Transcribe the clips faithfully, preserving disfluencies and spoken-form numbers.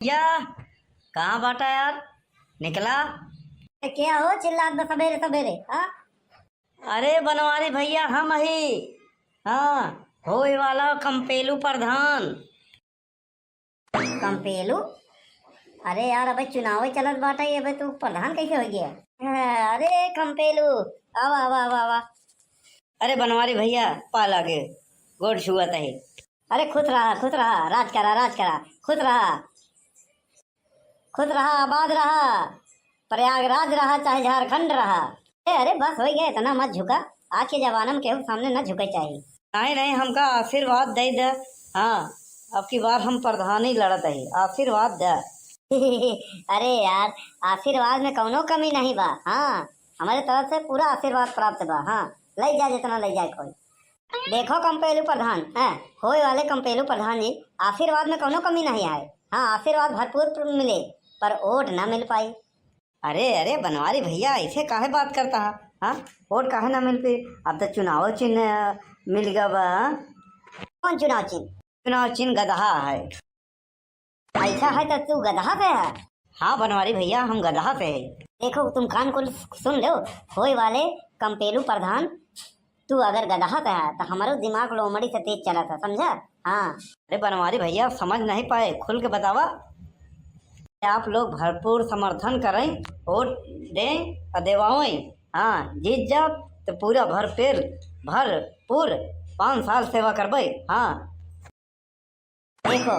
या, कहाँ बाटा यार? निकला? ए, क्या हो चिल्लात बा सबेरे सबेरे, हाँ? अरे बनवारी भैया, हम ही, हाँ, होए वाला कंपेलू प्रधान। कंपेलू? अरे यार, अबे चुनावे चलत बाटे, अबे तू प्रधान कैसे हो गया? हाँ, अरे कंपेलू, आवा, आवा, आवा, आवा। अरे बनवारी भैया, पा लागे, गोड़ छुअत है। अरे खुश रहा, खुश रहा, राज करा, राज करा, खुश रहा, खुश रहा, आबाद रहा, प्रयागराज रहा चाहे झारखंड रहा। ए, अरे बस हो गया, इतना मत झुका। आज के जमाना में केहू के सामने न झुके चाहिए। नहीं, नहीं, हमका आशीर्वाद दे दे। हाँ, अब की बार हम प्रधानी लड़त है, आशीर्वाद दे। अरे यार, आशीर्वाद में कौनो कमी नहीं बा। हाँ, हमारे तरफ से पूरा आशीर्वाद प्राप्त बा। हाँ, ले जा जितना ले जाए कोई। देखो कंपेलू प्रधान, हैं, होए वाले कंपेलू प्रधान जी, आशीर्वाद में कौनो कमी नहीं है। हाँ, आशीर्वाद भरपूर मिले, पर वोट ना मिल पाई। अरे, अरे, बनवारी भैया, ऐसे काहे बात करता है? हाँ, वोट काहे ना मिल पाई? अब तो चुनाव चिन्ह मिल गया बा। कौन चुनाव चिन्ह? चुनाव चिन्ह गदहा है। ऐसा है तो तू गदहा से है? हाँ बनवारी भैया, हम गदहा से है। देखो, तुम कान खोल सुन लो, होए वाले कंपेलू प्रधान, तू अगर गदहा से है तो हमारो दिमाग लोमड़ी से तेज चला था, समझा? हाँ। अरे बनवारी भैया, समझ नहीं पाए, खुल के बतावा। आप लोग भरपूर समर्थन करें, वोट दें और देवावें। हाँ, जीत जाब तो पूरा भरपेल, भरपूर पाँच साल सेवा करबे। हाँ। देखो,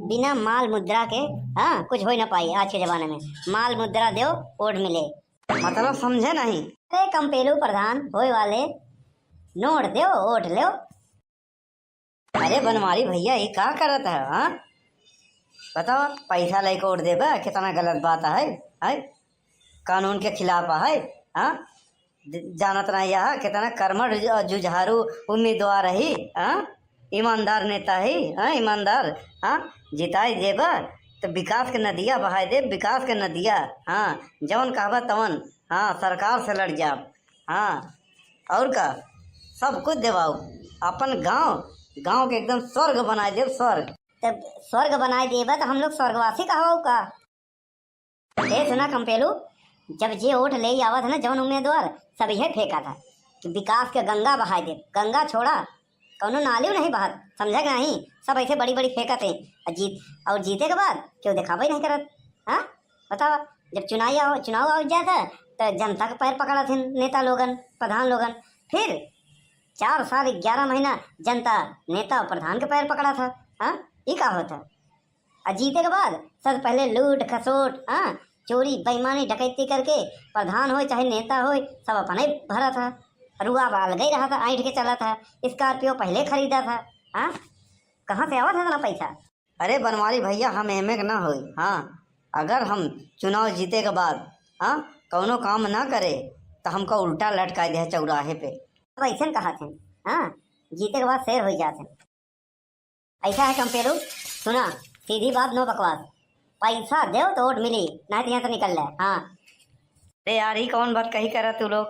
बिना माल मुद्रा के, हाँ, कुछ हो ही ना पाई आज के जमाने में। माल मुद्रा दो, वोट मिले। मतलब समझे नहीं। अरे कंपेलू प्रधान होए वाले, नोट दो, वोट लो। अरे बनवारी भैया, ये का करत है, हाँ? बताओ, पैसा लेके वोट देबे, कितना गलत बात है, है? कानून के खिलाफ है, हाँ? ज-, जानत ना यह कितना कर्मठ जु-, जुझारू उम्मीदवार ही, हाँ? ईमानदार नेता ही, हाँ? ईमानदार, हाँ? जिताई देबा तो विकास के नदिया बहाई देब, विकास के नदिया, हाँ? जवन कहबा तवन, हाँ? सरकार से लड़ जाब, हाँ? और का? सब कुछ देवाऊ, अपन गांव, गांव के एकदम स्वर्ग बनाई देब, स्वर्ग। तब स्वर्ग बनाई देबा तो हम लोग स्वर्गवासी कहवाऊ का? ए सुना कंपेलू, जब जे वोट ले आवत है ना जवन उम्मीदवार, सब यह फेंका था कि विकास के गंगा बहाई दे। गंगा छोड़ा, कौनो नाली नहीं बहत, समझा कि नहीं? सब ऐसे बड़ी बड़ी फेंकत है। और जीत, और जीते के बाद क्यों दिखावे नहीं करत? हाँ, बतावा। जब चुनाव आओ, चुनाव आओ जाता तो जनता के पैर पकड़ा थे नेता लोगन, प्रधान लोगन। फिर चार साल ग्यारह महीना जनता नेता और प्रधान के पैर पकड़ा था। हाँ, ये का होता? आ जीते के बाद सब पहले लूट खसोट, हाँ, चोरी बेईमानी डकैती करके प्रधान होए चाहे नेता होए, सब अपने भरा था। रुआ बा अलगे रहा था, ऐंठ के चला था। स्कॉर्पियो पहले खरीदा था। हाँ, कहाँ से आवा था इतना पैसा? अरे बनवारी भैया, हम एमे के ना होई। हाँ, अगर हम चुनाव जीते के बाद, हाँ, कौनो काम ना करे तो हमका उल्टा लटका दे चौराहे पे। अब ऐसे कहा थे, हाँ, जीते के बाद शेर हो जाते। ऐसा है कंपेलू, सुना, सीधी बात, नो बकवास। पैसा देव तो वोट मिली, नहीं तो यहाँ से निकल ले। हाँ। अरे यार, ई कौन बात कही करा तू लोग?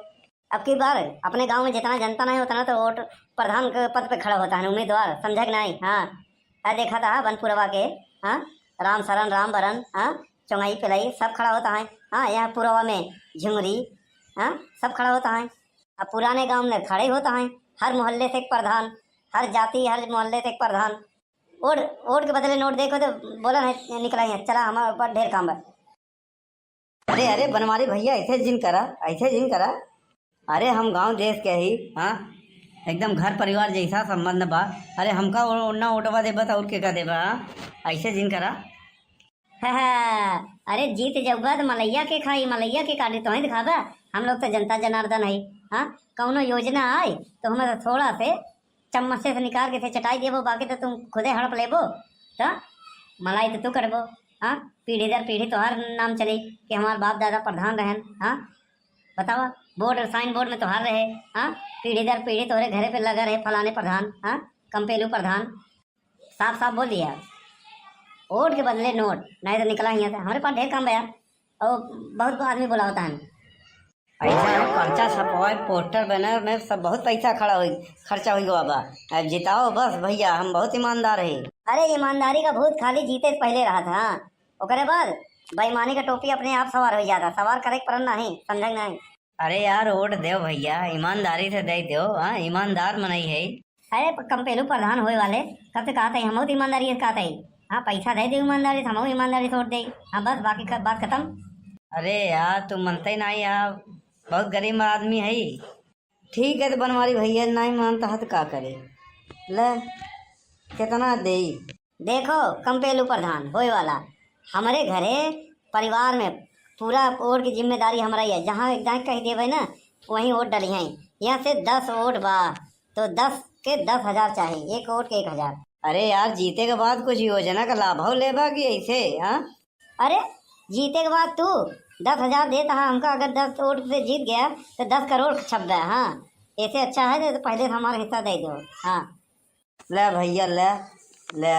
अब की बार अपने गांव में जितना जनता नहीं, उतना तो वोट प्रधान के पद पे खड़ा होता है उम्मीदवार, समझा कि नहीं? हाँ। आ देखा था बनपुरवा के, हाँ, राम शरण, राम बरन, हाँ, चौंगाई पिलाई सब खड़ा होता है। हाँ, यहाँ पुरवा में झुमरी, हाँ, सब खड़ा होता है। अब पुराने गांव में खड़े होता है, हर मोहल्ले से एक प्रधान, हर जाति, हर मोहल्ले से एक प्रधान। वोट, वोट के बदले नोट देखो तो बोला नहीं निकला है, चला हमारे ऊपर ढेर काम है। अरे, अरे, बनवारी भैया, ऐसे जिन करा, ऐसे जिन करा। अरे, हम गांव देश के ही, हाँ, एकदम घर परिवार जैसा संबंध बा। अरे, हमका ओ-, ना वोटवा देबा तो और के का देबा, हाँ? ऐसे जिन करा। अरे, जीत जाऊबा तो मलैया के खाई, मलैया के काटी, तोहे दिखाबा। हम लोग तो जनता जनार्दन है, हाँ? कौनो योजना आए तो हमें तो थोड़ा से चम्मच से निकाल के से चटाई देबो, बाकी तो तुम खुदे हड़प लेबो। तो मलाई तो तू करबो, हाँ? पीढ़ी दर पीढ़ी तोहार नाम चली कि हमार बाप दादा प्रधान रहन, हाँ? बतावा, बोर्ड, साइन बोर्ड में तोहार रहे, हाँ? पीढ़ी दर पीढ़ी तोहरे घरे पे लगा रहे फलाने प्रधान, हाँ? कंपेलू प्रधान। साफ साफ बोल दिया, वोट के बदले नोट, नहीं तो निकला हियाँ से। हमारे पास ढेर काम बा यार, और बहुत आदमी बुलावता है। ऐसा है, पर्चा छपवाए, पोस्टर, बैनर में सब बहुत पैसा खड़ा हुई, खर्चा हुई गवा बा। अब जिताओ बस भैया, हम बहुत ईमानदार है। अरे ईमानदारी का भूत खाली जीते से पहले रहा था। ओकरे बाद बेईमानी का टोपी अपने आप सवार होइ जाता, सवार करे के परन नहीं, समझे नहीं। अरे यार, वोट देव भइया, ईमानदारी से दे देव, हाँ, ईमानदार मनई है। अरे, प-, कंपेलू प्रधान होए वाले, कब से कहत है, हमहू तो ईमानदारी से कहत है। हाँ, पैसा दे दे ईमानदारी से, हमहू ईमानदारी से वोट दे। हाँ, बस, बाकी ख-, बात खत्म। अरे यार, तू मनते नहीं यार, बहुत गरीब आदमी है। ठीक है, तो बनवारी भइया नहीं मानता है तो का करे? ले, कितना देई? देखो, कंपेलू प्रधान होए वाला, हमरे घरे परिवार में पूरा वोट की जिम्मेदारी हमरा ही है। जहाँ एक दाएं कह देवे ना, वहीं वोट डली हैं। यहाँ से दस वोट बा, तो दस के दस हजार चाही, एक वोट के एक हजार। अरे यार, जीते के बाद कुछ योजना का लाभ हो लेबा कि ऐसे, हाँ? अरे, जीते के बाद तू दस हजार देत हा हमका, अगर दस वोट से जीत गया तो दस करोड़ छप गया। हाँ, ऐसे अच्छा है तो पहले से हमारा हिस्सा दे दो। हाँ, ले भइया, ले, ले,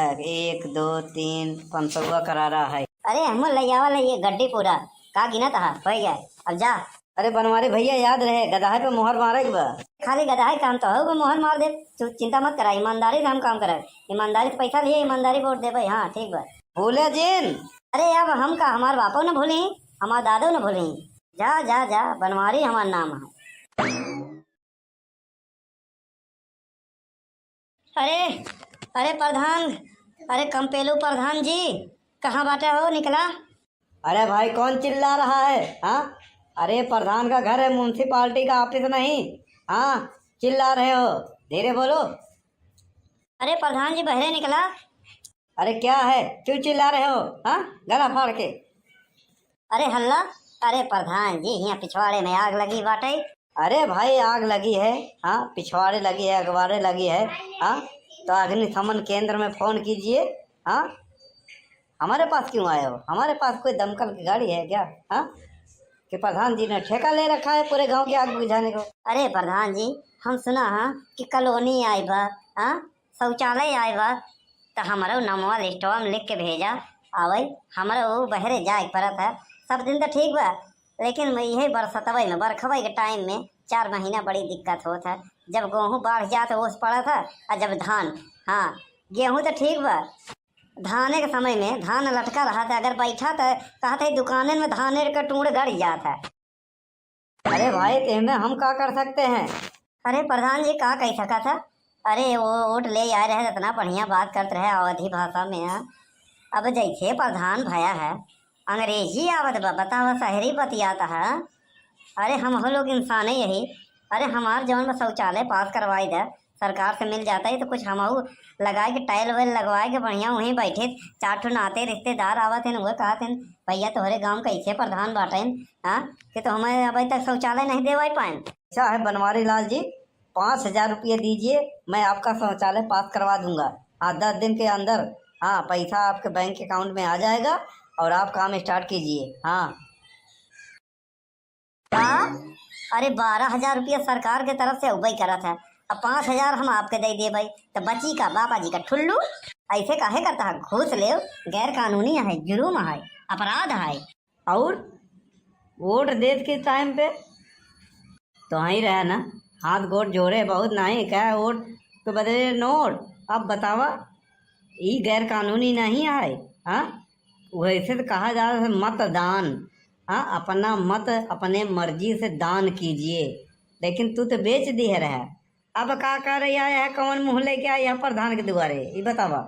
एक, दो, तीन, पाँच सौवा करा रहा है। अरे, हम ले आवा ले ये गड्डी पूरा, का गिनत हा, हो गया, अब जा। अरे बनवारी भइया, याद रहे, गदहा पे मोहर मारे के बा। खाली गदहा काम तो हो, मोहर मार दे। तू चिंता मत करा, ईमानदारी से हम काम करब, ईमानदारी से पैसा लिए, ईमानदारी वोट देबे। हाँ, ठीक बा। भूले जिन। अरे अब हम का, हमार बापो न भूली, हमार दादो न भूली। जा, जा, जा, बनवारी हमार नाम है। अरे, अरे प्रधान, अरे कंपेलू प्रधान जी, कहाँ बाटे हो, निकला? अरे भाई, कौन चिल्ला रहा है, हाँ? अरे प्रधान का घर है, म्युनिसिपालिटी का ऑफिस नहीं। हाँ, चिल्ला रहे हो, धीरे बोलो। अरे प्रधान जी, बहरे निकला। अरे क्या है, क्यों चिल्ला रहे हो, हाँ, गला फाड़ के? अरे हल्ला, अरे प्रधान जी, हियाँ पिछवाड़े में आग लगी बाटे। अरे भाई, आग लगी है, हाँ, पिछवाड़े लगी है, अगवाड़े लगी है, हाँ, तो अग्निशमन केंद्र में फोन कीजिए, हाँ। हमारे पास क्यों आए हो? हमारे पास कोई दमकल की गाड़ी है क्या, हाँ, कि प्रधान जी ने ठेका ले रखा है पूरे गांव की आग बुझाने को? अरे प्रधान जी, हम सुना हाँ कि कॉलोनी आई बा, हाँ, शौचालय आए बा, त हमरो नमवा लिस्टवा में लिख के भेजा। आवै, हमरो ऊ बहरे जाए के परत है। सब दिन त ठीक बा, लेकिन इहे बरसतवै में, बरखवै के टाइम में चार महीना बड़ी दिक्कत होत है। जब गेहूँ बाढ़ जात है, ओस पड़त है, और जब धान, हाँ, गेहूँ त ठीक बा, धाने के समय में धान लटका रहत है, अगर बैठा त कहत है दुकानन में धाने के टूड़ गड़ जात है। अरे भाई, तो इनमें हम का कर सकते हैं? अरे प्रधान जी, का कह सकत है? अरे वो वोट ले आए रहे, इतना बढ़िया बात करत रहे अवधी भाषा में, हाँ। अब जैसे प्रधान भया है, अंग्रेजी आवत बा, बतावा, शहरी बतियात है। अरे हम हो लोग इंसाने यही। अरे हमार जौन बा शौचालय पास करवाई दे, सरकार से मिल जाता है तो कुछ हमहू लगाए के, टाइल वाइल लगवाए के बढ़िया, वहीं बैठे, चार ठो नाते रिश्तेदार आवत हैं, वो कहत हैं, "भैया तोहरे गांव कैसे प्रधान बाटेन, हाँ, कि तो हमें अभी तक शौचालय नहीं देवाई पाएन।" अच्छा है बनवारी लाल जी, पाँच हजार रुपये दीजिए, मैं आपका शौचालय पास करवा दूंगा। हाँ, दस दिन के अंदर, हाँ, पैसा आपके बैंक अकाउंट में आ जाएगा और आप काम स्टार्ट कीजिए। हाँ। का? अरे, बारह हजार रुपया सरकार के तरफ से अउबे करत है, अब पाँच हजार हम आपके दे देबे, तो बची का? बाबा जी का ठुल्लू। ऐसे काहे करता है? घूस लेव गैर कानूनी है, जुर्म है, अपराध है। और वोट देत के टाइम पे तो ही रहे ना, हाथ गोड़ जोड़े बहुत नहीं, क्या वोट के बदले नोट। अब बतावा, ई गैर कानूनी नहीं है? हाँ, वैसे तो कहा जा रहा है मतदान, हाँ, अपना मत अपने मर्जी से दान कीजिए, लेकिन तू तो बेच दिए रहे। अब का करे आया है, कौन मुँह लेके आया है प्रधान के दुआरे, ई बतावा।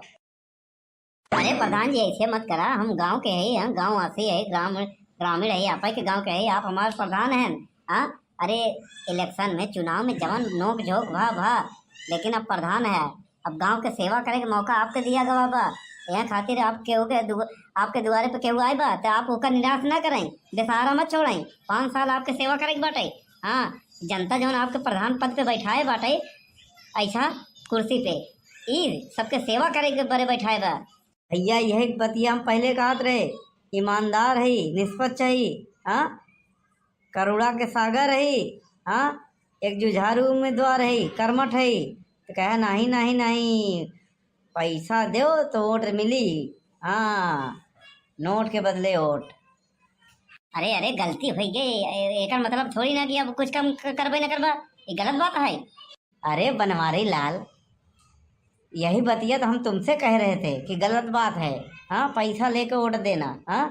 अरे प्रधान जी, ऐसे मत करा, हम गांव के है, हम गांव वासी है, ग्राम, ग्रामीण है, आप ही के गांव के है, आप हमारे प्रधान हैं, हाँ? अरे इलेक्शन में, चुनाव में जवन नोक झोंक भा भा, लेकिन अब प्रधान है, अब गांव के सेवा करे के मौका आपके दिया गवा बा। यह खातिर आप केहू के दु-, आपके दुआरे पे केहू आए बा, तो आप ओकर निराश ना करें, बेसहारा मत छोड़ें। पाँच साल आपके सेवा करे के बाटे। हाँ, जनता जौन आपके प्रधान पद पे बैठाए बाटे, ऐसा कुर्सी पे, ई सबके सेवा करे के बरे बैठाए बा। भैया, यही बतिया हम पहले कहत रहे, ईमानदार है, निष्पक्ष है, हाँ, करुणा के सागर है, हाँ, एक जुझारू उम्मीदवार है, कर्मठ है, तो कहे, "नहीं, नहीं, नहीं, पैसा दो तो वोट मिली, हाँ, नोट के बदले वोट।" अरे, अरे, गलती हो गई, ए-, एकर मतलब थोड़ी ना कि अब कुछ कम क-, करबे ना करबा, ये गलत बात है। अरे बनवारी लाल, यही बतिया तो हम तुमसे कह रहे थे कि गलत बात है। हाँ, पैसा लेके वोट देना। हाँ,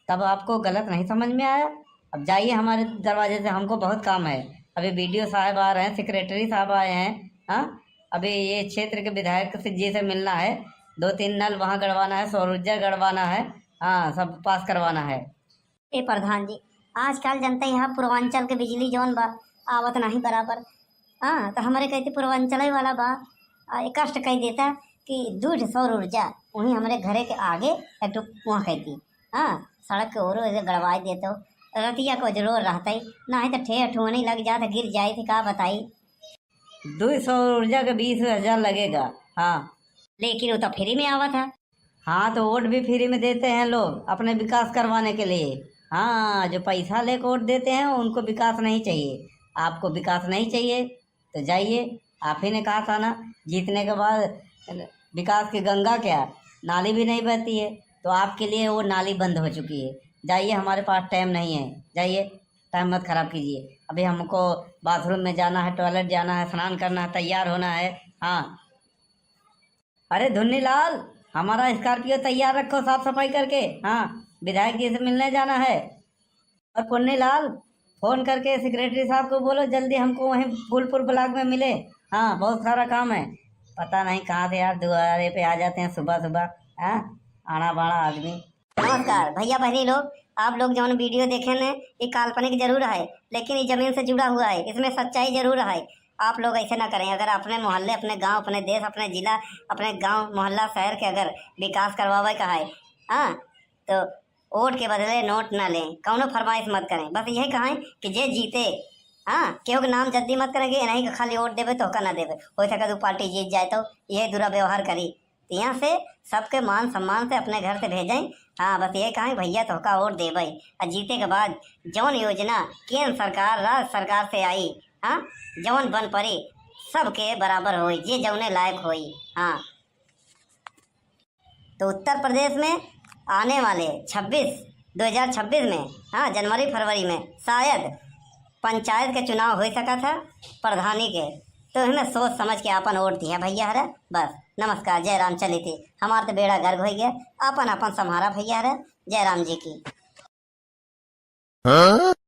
तब आपको गलत नहीं समझ में आया? अब जाइए हमारे दरवाजे से, हमको बहुत काम है। अभी बीडीओ साहब आ रहे हैं, सेक्रेटरी साहब आए हैं। हाँ, अभी ये क्षेत्र के विधायक से, जी से मिलना है। दो तीन नल वहाँ गड़वाना है, सौर ऊर्जा गड़वाना है। हाँ, सब पास करवाना है। ए प्रधान जी, आजकल जनता यहाँ पूर्वांचल के बिजली जौन बा, आवत नहीं बराबर। हाँ, तो हमरे कहते पूर्वांचल वाला बा, आ, एक कष्ट कह देता कि दू ठो सौर ऊर्जा वहीं हमरे घरे के आगे एक ठो वहाँ कहती, हाँ, सड़क के ओरो ऐसे गड़वाई देतो, रतिया को जरूर रहते, नहीं तो ठेह ठुअनी लग जात, गिर जाए थे, का बताई। दो सौ ऊर्जा के बीस हजार लगेगा। हाँ, लेकिन वो तो फ्री में आवत है। हाँ, तो वोट भी फ्री में देते हैं लोग अपने विकास करवाने के लिए। हाँ, जो पैसा लेके वोट देते हैं उनको विकास नहीं चाहिए। आपको विकास नहीं चाहिए तो जाइए। आप ही ने कहा था ना, जीतने के बाद विकास की गंगा क्या, नाली भी नहीं बहती है, तो आपके लिए वो नाली बंद हो चुकी है। जाइए, हमारे पास टाइम नहीं है, जाइए, टाइम मत खराब कीजिए। अभी हमको बाथरूम में जाना है, टॉयलेट जाना है, स्नान करना है, तैयार होना है। हाँ, अरे धुन्नीलाल, हमारा स्कॉर्पियो तैयार रखो, साफ सफाई करके। हाँ, विधायक जी से मिलने जाना है। और पुन्नीलाल, फोन करके सेक्रेटरी साहब को बोलो, जल्दी हमको वहीं फूलपुर ब्लॉक में मिले। हाँ, बहुत सारा काम है। पता नहीं कहाँ से यार दुआरे पे आ जाते हैं सुबह सुबह। हाँ, आना बाड़ा आदमी। नमस्कार भैया बहनी लोग, आप लोग जौन वीडियो देखे ने, ये काल्पनिक जरूर है, लेकिन ये जमीन से जुड़ा हुआ है, इसमें सच्चाई जरूर है। आप लोग ऐसे ना करें। अगर अपने मोहल्ले, अपने गांव, अपने देश, अपने जिला, अपने गांव, मोहल्ला, शहर के अगर विकास करवावे का है, हाँ, तो वोट के बदले नोट ना लें, कौनो फरमाइश मत करें। बस यही कहें कि जे जीते, हाँ, केहू के नाम जद्दी मत करेंगे, नहीं कि खाली वोट देवे तो का ना देवे, हो सके दो पार्टी जीत जाए, तो यही दुरा व्यवहार करी। तो यहाँ से सबके मान सम्मान से अपने घर से भेजें। हाँ, बस ये कहें, भैया तोहका वोट देबै, और जीते के बाद जौन योजना केंद्र सरकार, राज्य सरकार से आई, हाँ, जौन बन पड़ी, सबके बराबर होई, जे जौने लायक होई। हाँ, तो उत्तर प्रदेश में आने वाले छब्बीस, दो हज़ार छब्बीस में, हाँ, जनवरी फरवरी में शायद पंचायत के चुनाव हो सकत है, प्रधानी के। तो हमें सोच समझ के आपन वोट दिया भैया हरे। बस, नमस्कार, जय राम। चली थी, हमार तो बेड़ा गर्क हो गया। आपन आपन संभारा भैया हरे। जय राम जी की।